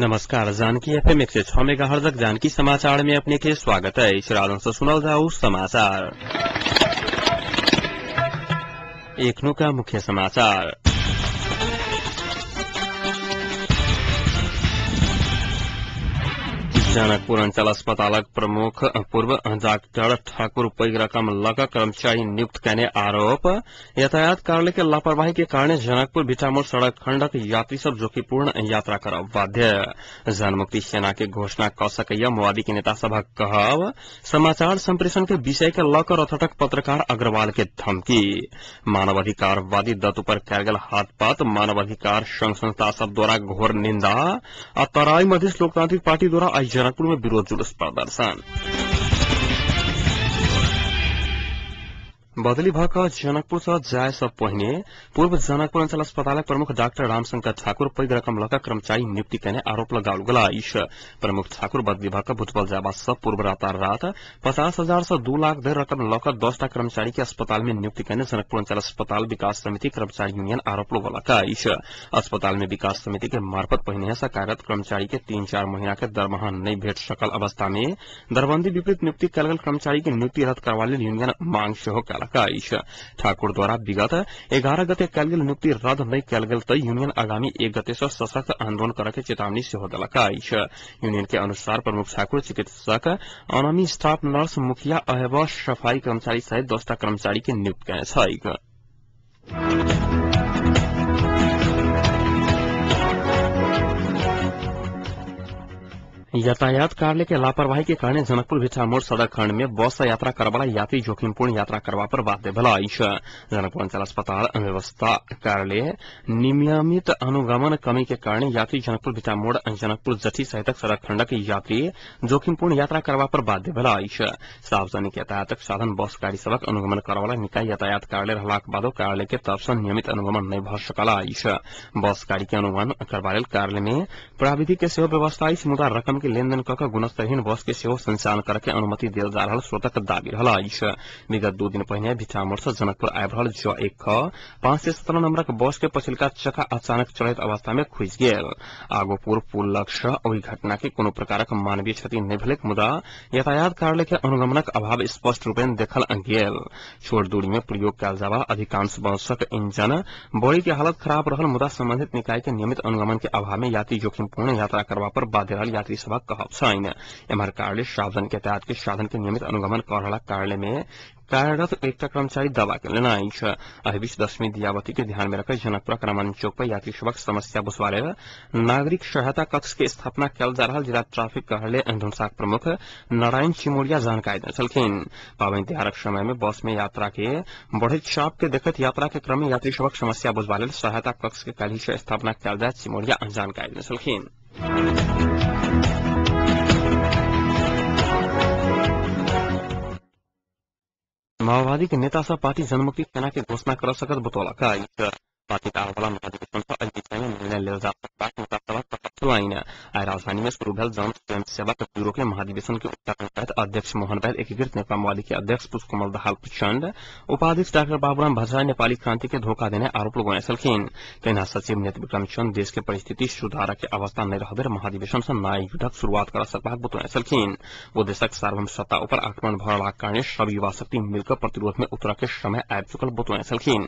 नमस्कार, जानकी एफएम 106 मेगाहर्जक जानकी समाचार में अपने के स्वागत है। राजन से सुनल जाऊ समाचार। एखनुका मुख्य समाचार। जनकपुर अंचल अस्पतालक प्रमुख पूर्व डाक्टर ठाकुर पैघ रकम लग कर्मचारी नियुक्त कयने आरोप। यातायात कार्यालय के लापरवाही के कारण जनकपुर भिटामोड़ सड़क खंडक यात्री सब जोखिमपूर्ण यात्रा करब बाध्य। जनमुक्ति सेना के घोषणा क सकैया माओवादी के नेता सभक कहब। समाचार संप्रेषण के विषय के लऽ कऽ रथटक पत्रकार अग्रवाल के धमकी। मानवाधिकारवादी दत्त पर कयल गेल हाथपात। मानवाधिकार संघ संस्था सब द्वारा घोर निंदा। आ तराई मधेश लोकतांत्रिक पार्टी द्वारा आई जनकपुर में विरोध जुलूस प्रदर्शन। बदली भऽ कऽ जनकपुर सँ जाय सँ पहिने पूर्व जनकपुर अंचल अस्पतालक प्रमुख डाक्टर रामशंकर ठाकुर पैघ रकम लऽ कऽ कर्मचारी नियुक्ति कयने आरोप लगाओल गेल अछि। प्रमुख ठाकुर बदली भऽ कऽ भुजबल जायबा सँ पूर्व रातारात 50,000 सँ 2 लाख धरि रकम लऽ कऽ 10टा कर्मचारी के अस्पताल में नियुक्ति कयने जनकपुर अंचल अस्पताल विकास समिति कर्मचारी यूनियन आरोप लगौलक अछि। अस्पताल में विकास समिति के मार्फत पहिने सँ कार्यरत कर्मचारी के 3-4 महीना के दरमाहा नहि भेट सकल अवस्था में दरबंदी विपरीत नियुक्ति कयल गेल कर्मचारी के नियुक्ति रद्द करबा लेल यूनियन मांग सेहो कयलक अछि। ठाकुर द्वारा विगत 11 गते कयल गेल नियुक्ति रद्द नहि कयल गेल तऽ यूनियन आगामी 1 गते सँ सशक्त आंदोलन करय के चेतावनी सेहो देलक अछि। यूनियन के अनुसार प्रमुख ठाकुर चिकित्सक, अनामी स्टाफ नर्स, मुखिया एवं सफाई कर्मचारी सहित 10टा कर्मचारी के नियुक्त कयने छैक। यातायात कार्यालय के लापरवाही के कारण जनकपुर भिठामोड़ सड़क खंड में बस से यात्रा करवाला यात्री जोखिमपूर्ण यात्रा करवा पर बाध्य भेल अछि। जनकपुर अंचल अस्पताल व्यवस्था कार्यालय नियमित अनुगमन कमी के कारण यात्री जनकपुर भिठामोड़ जनकपुर जठी सहितक सड़क खंडक यात्री जोखिमपूर्ण यात्रा करवा पर बाध्य भेल अछि। सार्वजनिक यातायातक साधन बस गाड़ी सभक अनुगमन करवाला निकाय यातायात कार्यालय रहलाक बादो कार्यालय के तरफ सँ नियमित अनुगमन नहि भऽ सकल अछि। बस गाड़ी के अनुगमन करबा लेल कार्यालय में प्राविधिक के सेहो व्यवस्था अछि, मुदा रकम के लेनदेन कऽ कऽ गुणस्तरहीन बस के सेहो संचालन करय के अनुमति देल जा रहल स्रोतक दाबी रहल अछि। विगत 2 दिन पहिने भिठामोड़ सँ जनकपुर आबि रहल ज 1 ख 517 नंबरक बस के पछिलका चक्का अचानक चलैत अवस्था में खुजि गेल। आगोपुर पुल लग सँ ओहि घटना के कोनो प्रकारक मानवीय क्षति नहि भेलैक, मुदा यातायात कार्यालय के अनुगमनक अभाव स्पष्ट रूपेण देखल गेल। छोट दूरी में प्रयोग कयल जाय वाला अधिकांश बसक इंजन बॉडी के हालत खराब रहल, मुदा संबंधित निकाय के नियमित अनुगमन के अभाव में यात्री जोखिमपूर्ण यात्रा करबा पर बाध्य रहल यात्री सभक कहब छनि। एम्हर कार्यालय सार्वजनिक यातायात के साधन के नियमित अनुगमन कऽ रहल कार्यालय में कार्यरत एकटा कर्मचारी दावा केलनि अछि। एहि बीच दशमी दियावती के ध्यान में रखैत जनकपुरक रामानंद चौक पर यात्री सभक समस्या बुझबा लेल नागरिक सहायता कक्ष के स्थापना कयल जा रहल जिला ट्रैफिक कार्यालय धनुषाक प्रमुख नारायण चिमोरिया जानकारी देने छलखिन। पाबनि तिहारक समय में बस में यात्रा के बढ़ैत चाप के देखैत यात्रा के क्रम में यात्री सभक समस्या बुझबा लेल सहायता कक्ष के काल्हि सँ स्थापना कयल जायत चिमोरिया जानकारी देने छलखिन। माओवादी के नेता सब पार्टी जनमुक्ति सेना के घोषणा कर सकत बतौलक अछि। पार्टी के आबऽवला महाधिवेशन सँ एहि विषय में निर्णय लेल जा सकबाक नेता सभक कहब छलनि। आइ राजधानी में शुरू भेल जन स्वयंसेवक ब्यूरो के महाधिवेशन के उद्घाटन करैत अध्यक्ष मोहन वैद्य, एकीकृत नेपाल माओवादी के अध्यक्ष पुष्पकमल दाहाल प्रचण्ड, उपाध्यक्ष डाक्टर बाबूराम भट्टराई नेपाली क्रांति के धोखा देने आरोप लगौने छलखिन। तहिना सचिव नेत्र विक्रम चन्द देश के परिस्थिति सुधारक के अवस्था नहि रहबेर महाधिवेशन सँ नया युद्धक शुरूआत कर सकबाक बतौने छलखिन। ओ देशक सार्वभौम सत्ता ऊपर आक्रमण भऽ रहलाक कारणे सब युवा शक्ति मिलकऽ प्रतिरोध में उतरऽ के समय आबि चुकल बतौने छलखिन।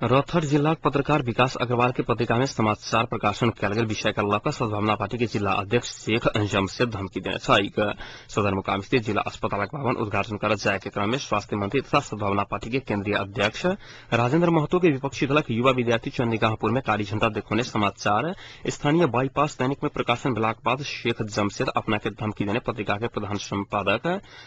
रौतहट जिलाक पत्रकार विकास अग्रवाल के पत्रिका में समाचार प्रकाशन कयल गेल विषय के लऽ कऽ सद्भावना पार्टी के जिला अध्यक्ष शेख जमशेद धमकी देने छैक। सदरमुकाम स्थित जिला अस्पतालक भवन उद्घाटन करऽ जाय के क्रम में स्वास्थ्य मंत्री तथा सद्भावना पार्टी के केंद्रीय अध्यक्ष राजेंद्र महतो के विपक्षी दलक युवा विद्यार्थी चंदिकापुर में कारी झंडा देखौने समाचार स्थानीय बाईपास दैनिक में प्रकाशन भेलाक बाद शेख जमशेद अपना के धमकी देने पत्रिका के प्रधान संपादक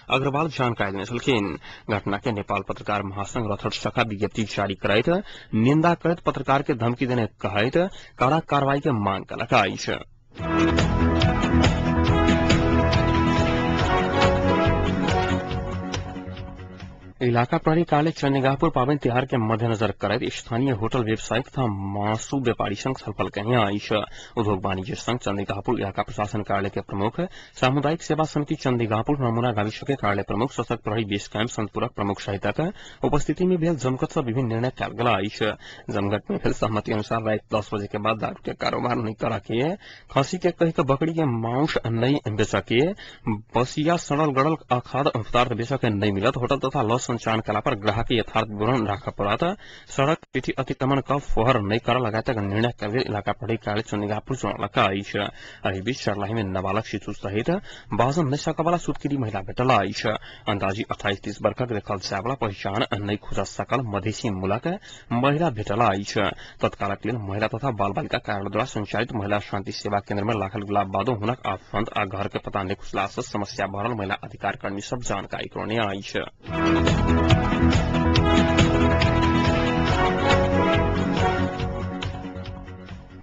अग्रवाल जानकारी देने छलखिन। घटना के नेपाल पत्रकार महासंघ रौतहट शाखा विज्ञप्ति जारी करैत निंदा करैत पत्रकार के धमकी देने कहैत कड़ा कार्रवाई के मांग कयलक अछि। इलाका प्रहरी कार्यालय चंदीगाहपुर पाबनि तिहार के मध्यनजर करैत स्थानीय होटल व्यवसायी तथा मासु व्यापारी संघ छलफल केने अछि। उद्योग वाणिज्य संघ चंदीगाहपुर इलाका प्रशासन कार्यालय के प्रमुख, सामुदायिक सेवा समिति चंदीगाहपुर नमूना गाविस के कार्यालय प्रमुख, सशक्त प्रहरी बेस कैंप संतपुरक प्रमुख सहितक उपस्थिति में भेल जमघट सँ विभिन्न निर्णय कयल गेल अछि। जमघट में भेल सहमति अनुसार राति 10 बजे के बाद दारू के कारोबार नहीं करा के, खसी के कही के बकरी के मांस नहीं बेच के, बसिया सड़ल गड़ल खाद्य पदार्थ बेच के नहीं मिलत, होटल तथा लॉज संचालन कला पर ग्राहक के यथार्थ विवरण राखऽ पड़त, सड़क पीठी अतिक्रमण क फोहर नहीं कर लगायतक निर्णय कयल गेल इलाका प्रहरी कार्यालय चंदीगाहपुर जनौलक अछि। एहि बीच सर्लाही में नाबालग शिशु सहित बाजन नहि सकयवला सुतकिरी महिला भेटल अछि। अंदाजी 28-30 वर्षक देखल जायवला पहिचान नहि खुजऽ सकल मधेसी मूलक महिला भेटल अछि। तत्कालक लेल महिला तथा बाल बालिका कार्यालय द्वारा संचालित महिला शांति सेवा केन्द्र में राखल गेला बादो हुनक आफंत आ घर के पता नहि खुजला सँ समस्या भरल महिला अधिकार कर्मी सब जानकारी करौने अछि।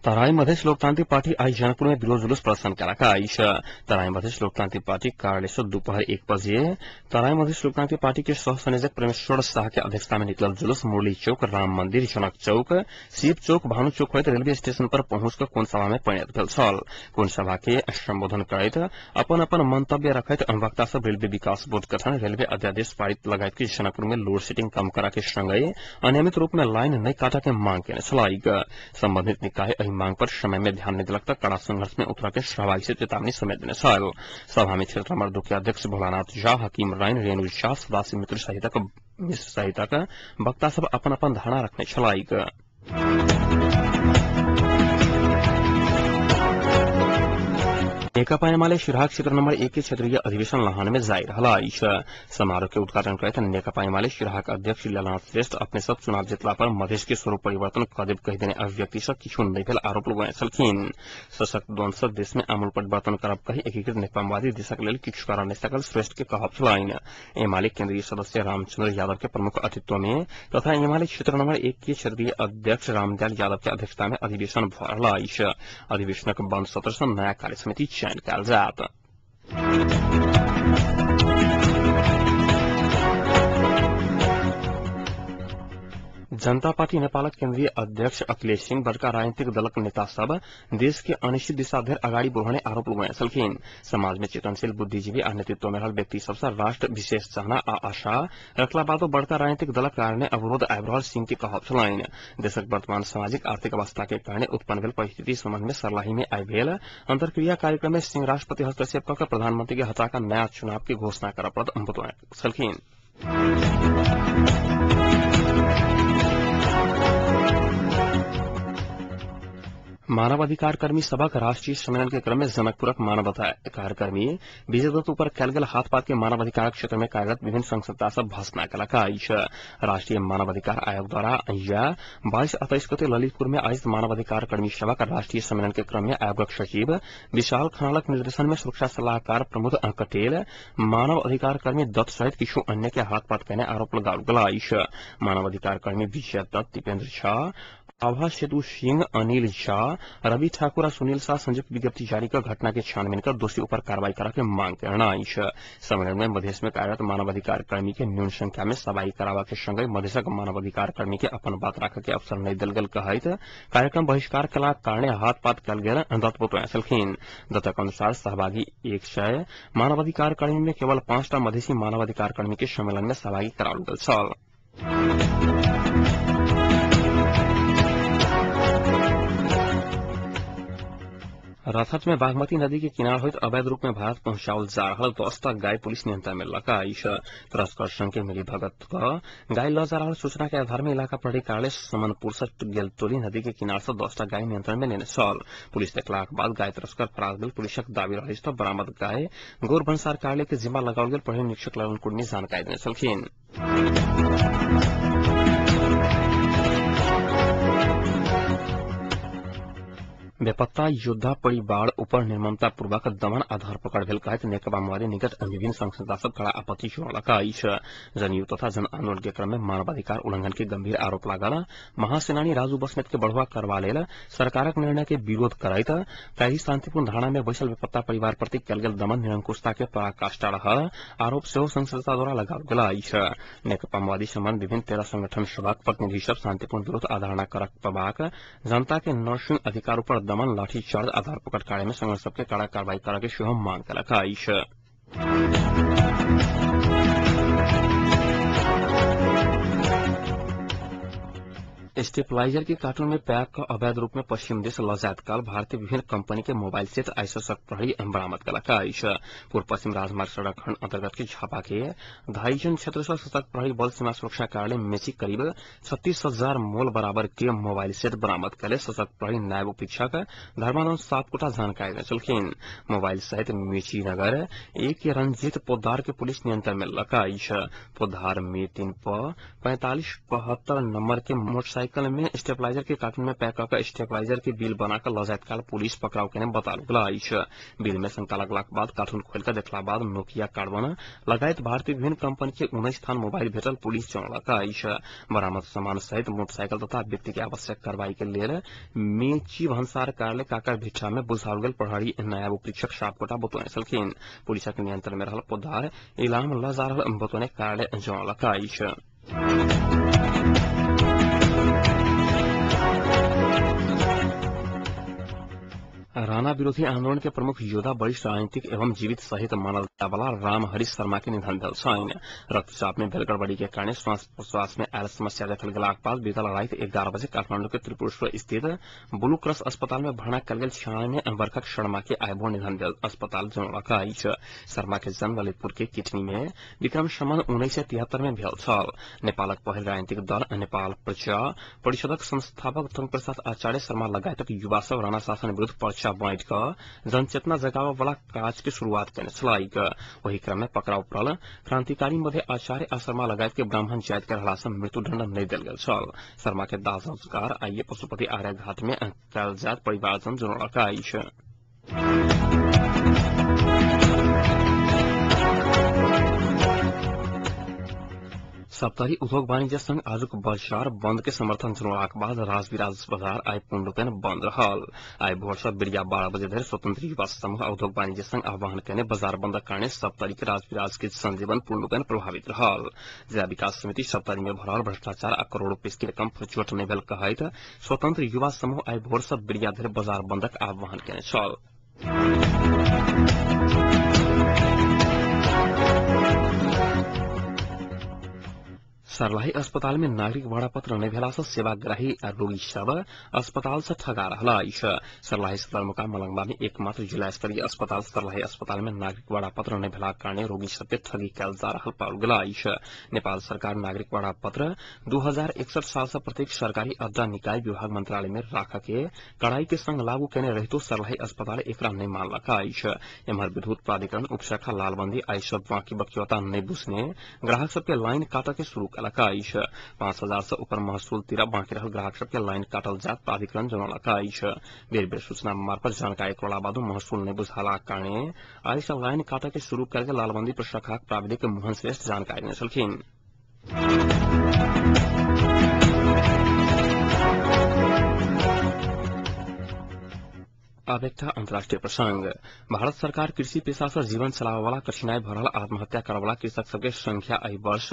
तराई मधेश लोकतांत्रिक पार्टी आज जनकपुर में विरोध जुलूस प्रदर्शन कयलक अछि। तराई मधेश लोकतांत्रिक पार्टी कार्यालय से दोपहर 1 बजे तराई मधेश लोकतांत्रिक पार्टी के सह संयोजक परमेश्वर शाह के अध्यक्षता में निकलल जुलूस मुरली चौक, राम मंदिर, जनक चौक, शिव चौक, भानु चौक होइत रेलवे स्टेशन पर पहुंच कऽ कोन सभा में परिणत भेल छल। कोन सभा के संबोधन करैत अपन अपन मंतव्य रखैत वक्ता सब रेलवे विकास बोर्ड गठन, रेलवे अध्यादेश पारित लगायत के जनकपुर में लोड सेटिंग कम करा के संगहि अनियमित रूप में लाइन नहीं काटऽ के मांग केने छलैक। संबंधित निकाय एहि मांग पर समय में ध्यान नहीं दिलक त कड़ा संघर्ष में उतरऽ के सहभागी से चेतावनी समेत देने छल। सभा में क्षेत्र नंबर 2 के अध्यक्ष भोलानाथ झा, हकीम राइन, रेणु झा, सदाशिव मित्र सहितक मिश्र सहितक वक्ता सब अपन अपन धारणा रखने छलैक। नेकपा एमाले सिराहा क्षेत्र नंबर 1 के क्षेत्रीय अधिवेशन लहान में जारी रहल अछि। समारोह के उद्घाटन करैत नेकपा एमाले सिराहा के अध्यक्ष लीलानाथ श्रेष्ठ अपने सब चुनाव जीतला पर मधेश के स्वरूप परिवर्तन कऽ देब कहि देने अभिव्यक्ति सँ किछु नहि भेल आरोप लगौने छलखिन। सशक्त द्वंद सँ देश में आमूल परिवर्तन करब कहि एकीकृत नेकपामाओवादी देशक लेल किछु करा नहि सकल श्रेष्ठ के कहब छलनि। एमाले केन्द्रीय सदस्य रामचंद्र यादव के प्रमुख अतिथित्व में तथा एमाले क्षेत्र नंबर 1 के क्षेत्रीय अध्यक्ष रामदयाल यादव के अध्यक्षता में अधिवेशन भऽ रहल अछि। अधिवेशनक बंद सत्र सँ नया कार्य समिति चयन कयल जायत। जनता पार्टी नेपालक केन्द्रीय अध्यक्ष अखिलेश सिंह बड़का राजनीतिक दलक नेता सब देश के अनिश्चित दिशा धरि अगाडि बढ़ने आरोप लगौने छलखिन। समाज में चेतनशील बुद्धिजीवी आ नेतृत्व में रहल व्यक्ति सबसँ राष्ट्र विशेष चाहना आ आशा रखला बादो बड़का राजनीतिक दलक कारणे अवरोध आबि रहल सिंह के कहब छलनि। देशक वर्तमान सामाजिक आर्थिक अवस्था के कारणे उत्पन्न भेल परिस्थिति संबंध में सर्लाही में आइ भेल अंतर्क्रिया कार्यक्रम में सिंह राष्ट्रपति हस्तक्षेप कऽ प्रधानमंत्री के हटा कऽ नया चुनाव के घोषणा करऽ पड़त बतौने छलखिन। मानवाधिकार कर्मी सभाक राष्ट्रीय सम्मेलन के क्रम में जनकपुरक मानवाधिकार कर्मी विजय दत्त ऊपर कयल गेल हाथपात के मानवाधिकार क्षेत्र में कार्यरत विभिन्न संघ संस्था सब भर्त्सना कयलक अछि। राष्ट्रीय मानवाधिकार आयोग द्वारा या 22 आ 23 गते ललितपुर में आयोजित मानवाधिकार कर्मी सभाक राष्ट्रीय सम्मेलन के क्रम में आयोगक सचिव विशाल खनालक निर्देशन में सुरक्षा सलाहकार प्रमोद कटेल मानव अधिकार कर्मी दत्त सहित किछु अन्य के हाथपात केने आरोप लगाओल गेल अछि। मानवाधिकार कर्मी विजय दत्त, दीपेन्द्र झा, आभा सेतु सिंह, अनिल झा, रवि ठाकुर आ सुनील शाह संयुक्त विज्ञप्ति जारी कर घटना के छानबीन कर दोषी ऊपर कार्रवाई करा के मांग करना अछि। सम्मेलन में मधेश में कार्यरत मानवाधिकार कर्मी के न्यून संख्या में सवाई करावा के संगहि मधेशक मानवाधिकार कर्मी के अपन बात राखऽ के अवसर नहि देल गेल कहैत कार्यक्रम बहिष्कार कयलाक कारणे हाथ-पात कयल गेल दत्त बतौने छलखिन। दत्तक अनुसार सहभागी 100 मानवाधिकार कर्मी में केवल 5टा मधेसी मानवाधिकार कर्मी के सम्मेलन में सहभागी कराओल गेल छल। रथत में बागमती नदी के किनार होइत अवैध रूप में भारत पहुंचाओल जा रहल 10टा गाय पुलिस नियंत्रण में लऽ कऽ अछि। तस्कर संघ के मिली भगत क गाय लऽ जा रहल सूचना के आधार में इलाका प्रहरी कार्यालय समनपुर से गेलटोली नदी के किनार से 10टा गाय नियंत्रण में लेने छल। पुलिस देखलाक बाद गाय तस्कर फरार भेल पुलिसक दावी रहल अछि। बरामद गाय गौर भन्सार कार्यालय के जिम्मा लगाओल गेल प्रहरी निरीक्षक ललन कुर्मी जानकारी देने छलखिन। बेपत्ता योद्धा परिवार ऊपर निर्ममतापूर्वक दमन आ धरपकड़ भेल कहैत नेकपा माओवादी निकट विभिन्न संघ संस्था सब कड़ा आपत्ति जनौलक अछि। जनयुद्ध तथा जन आंदोलन के क्रम में मानवाधिकार उल्लंघन के गंभीर आरोप लागल महासेनानी राजू बस्नेत के बढ़ुआ करवा लेल सरकारक निर्णय के विरोध करैत काल्हि शांतिपूर्ण धरना में बैसल बेपत्ता परिवार प्रति कयल गेल दमन निरंकुशता के पराकाष्ठा रहल आरोप सेहो संघ संस्था द्वारा लगाओल गेल अछि। नेकपा माओवादी समान विभिन्न 13 संगठन सभक प्रतिनिधि सब शांतिपूर्ण विरोध आ धरना करबाक जनता के नौसिंह अधिकार पर दमन लाठीचार्ज आ धरपकड़ कार्य में संगठन सबके कड़ा कार्रवाई करऽ के सेहो मांग केलक अछि। स्टेबलाइजर के कार्टून में पैक क अवैध रूप में पश्चिम देश ल जाइत काल भारतीय विभिन्न कंपनी के मोबाइल सेट आइ सशक्त प्रहरी बरामद केलक अछि। पूर्व पश्चिम राजमार्ग सड़क खंड अंतर्गत के झापा के धाईजन क्षेत्र से सशक्त प्रहरी बल सीमा सुरक्षा कार्यालय मेची करीब 36,000 मोल बराबर के मोबाइल सेट बरामद कले सशक्त प्रहरी नायब उपरीक्षक धर्मानंद सापकोटा जानकारी देने छलखिन। मोबाइल सहित मेची नगर एक रंजीत पोद्दार के पुलिस नियंत्रण में लक अछि। पोद्दार में 3 प 4572 नंबर के मोटरसाइकिल में स्टेबलाइजर के कार्टून में पैक कऽ स्टेबलाइजर के बिल बनाकर ल जाइत काल पुलिस पकड़ाव केने बताओल गेल अछि। बिल में शंका लगलाक बाद कार्टून खोलि कऽ देखला बाद नोकिया कार्बन लगायत भारतीय विभिन्न कंपनी के 19 थान मोबाइल भेटल पुलिस जनौलक अछि। बरामद सामान सहित मोटरसाइकिल तथा व्यक्ति के आवश्यक कार्रवाई के लेल मेची भन्सार कार्यालय काकरभिट्ठा में बुझाओल गेल प्रहरी नायब उपरीक्षक सापकोटा बतौने छलखिन। पुलिसक नियंत्रण में रहल पोद्दार इलाम ल जा रहल बतौने कार्यालय जनौलक अछि। राणा विरोधी आंदोलन के प्रमुख योद्धा वरिष्ठ राजनीतिक एवं जीवित सहित मानल जायवाला राम हरि शर्मा के निधन भेल छनि। रक्तचाप में भेल गड़बड़ी के कारण श्वास प्रश्वास में आयल समस्या देखल गेलाक बाद बीतल राति 11 बजे काठमांडू के त्रिपुरेश्वर स्थित ब्लू क्रॉस अस्पताल में भर्ना कयल गेल 96 वर्षक शर्मा के आइ भोर निधन भेल अस्पताल जनौलक अछि। शर्मा के जन्म ललितपुर के किटनी में विक्रम संवत 1973 में भेल छल। नेपालक पहिल राजनीतिक दल नेपाल प्रजा परिषदक संस्थापक तुंग प्रसाद आचार्य शर्मा लगायतक युवा सब राणा शासन विरूद्ध पर्चा बाँटि कऽ जनचेतना जगाबऽ वाला काज के शुरुआत केने छलैक। ओहि क्रम में पकड़ाव पड़ल क्रांतिकारी मध्य आचार्य आ शर्मा लगायत के ब्राह्मण जाति के रहला सँ मृत्युदंड नहि देल गेल छल। शर्मा के दाह संस्कार आइए पशुपति आर्य घाट में कयल जायत परिवारजन जनौलक अछि। सप्तरी उद्योग वाणिज्य संघ आजुक बाजार बंद के समर्थन जनौलाक बाद राजविराज बाजार आइ पूर्ण रूपेण बंद रहल। आइ भोर सँ बेरिया 12 बजे धरि स्वतंत्र युवा समूह उद्योग वाणिज्य संघ आह्वान केने बाजार बंदक कारणे सप्तरी के राजविराज के संजीवन पूर्ण रूपेण प्रभावित रहल। जिला विकास समिति सप्तरी में भरल भ्रष्टाचार आ करोड़ों रुपया के रकम फचोट नहि भेल कहैत स्वतंत्र युवा समूह आइ भोर सँ बेरिया धरि बाजार बंदक आह्वान केने छल। सर्लाही अस्पताल में नागरिक भाड़ापत्र नहि भेला सँ सेवाग्राही आ रोगी सब अस्पताल सँ ठगा रहल अछि। सर्लाही सदरमुकाम मलंगवा में एकमात्र जिला स्तरीय अस्पताल सर्लाही अस्पताल में नागरिक भाड़ापत्र नहि भेलाक कारणे रोगी सबके ठगी कयल जा रहल पाओल गेल अछि। नेपाल सरकार नागरिक भाड़ापत्र 2061 साल सँ प्रत्येक सरकारी अड्डा निकाय विभाग मंत्रालय में राखऽ के कड़ाई के संग लागू केने रहितो सर्लाही अस्पताल एकरा नहि मानलक अछि। एम्हर विद्युत प्राधिकरण उपशाखा लालबंदी आइ सब बाँकी बक्यौता नहि बुझने ग्राहक सबके लाइन काटऽ के शुरू केलक अछि। 5,000 से ऊपर महसूल तीरा बाँकी रहल ग्राहक सबके लाइन काटल जात प्राधिकरण जनौलक अछि। बेर बेर सूचना मार्फत जानकारी करला बादो महसूल नहि बुझालाक कारणे आइ सँ लाइन काटऽ के शुरू कयल गेल लालबंदी प्रशाखाक प्राविधिक मोहन श्रेष्ठ जानकारी देने छलखिन। अब एकटा अंतर्राष्ट्रीय प्रसंग। भारत सरकार कृषि पेशा से जीवन चलाबय वाला कठिनाई भरल आत्महत्या करय वाला कृषक सबके संख्या एहि वर्ष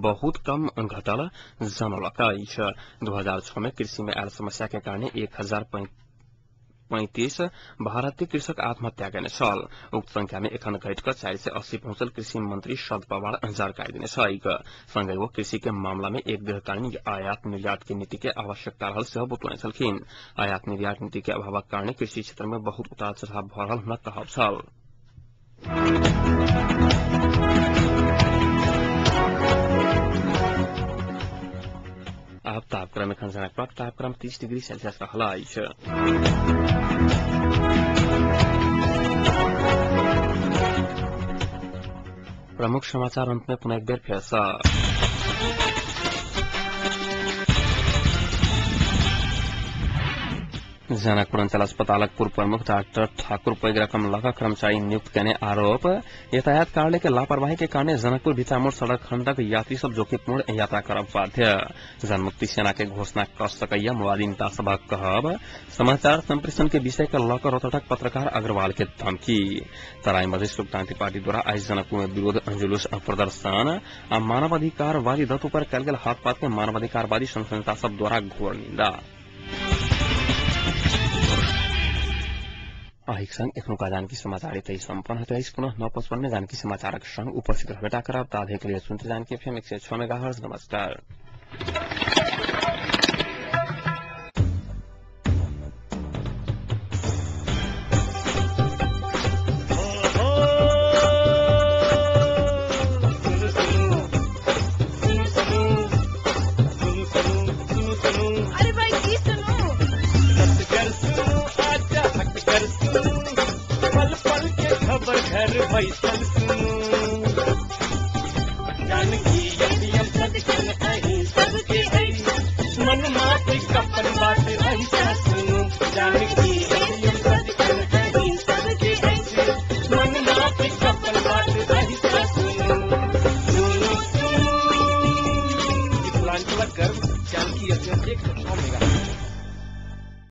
बहुत कम घटल जनौलक अछि। 2006 में कृषि में आयल समस्या के कारणे 1035 भारतीय कृषक आत्महत्या केने छल। उक्त संख्या में एखन घटि कऽ 480 पहुंचल कृषि मंत्री शरद पवार जानकारी देने छैक। संगहि ओ कृषि के मामला में एक दीर्घकालीन आयात निर्यात के नीति के आवश्यकता रहल सेहो बतौने छलखिन। आयात निर्यात नीति के अभावक कारणे कृषि क्षेत्र में बहुत उतार चढ़ाव भऽ रहल हुनक कहब छल। आब तापक्रम एखन जनकपुरक तापक्रम 30 डिग्री सेल्सियस रहल अछि। प्रमुख समाचार अंत में पुनः एक बेर फेर सँ। जनकपुर अंचल अस्पतालक पूर्व प्रमुख डाक्टर ठाकुर पैघ रकम लऽ कर्मचारी नियुक्त केने आरोप। यातायात कार्यालय के लापरवाही के कारण जनकपुर भिट्ठामोड़ सड़क खंडक यात्री सब जोखिमपूर्ण यात्रा करब बाध्य। जनमुक्ति सेना के घोषणा क सकैया माओवादी नेता सभक कहब। समाचार संप्रेषण के विषय के लऽ रौतहटक पत्रकार अग्रवाल के धमकी। तराई मधेश लोकतांत्रिक पार्टी द्वारा आज जनकपुर में विरोध जुलूस प्रदर्शन आ मानवाधिकारवादी दत्त पर कयल गेल हाथपात के मानवाधिकारवादी संस्था सब द्वारा घोर निंदा। अहिक संग एखनुका जानकी समाचार एतै सम्पन्न होइत अछि। पुनः 9:55 में जानकी समाचारक संग उपस्थित रहबेटा करब। ताधे के लिए सुनते जानकी एफएम 106 मेगाहर्ट्ज। नमस्कार। अरे भाई की सुनू, पल पल के खबर घर बैठे।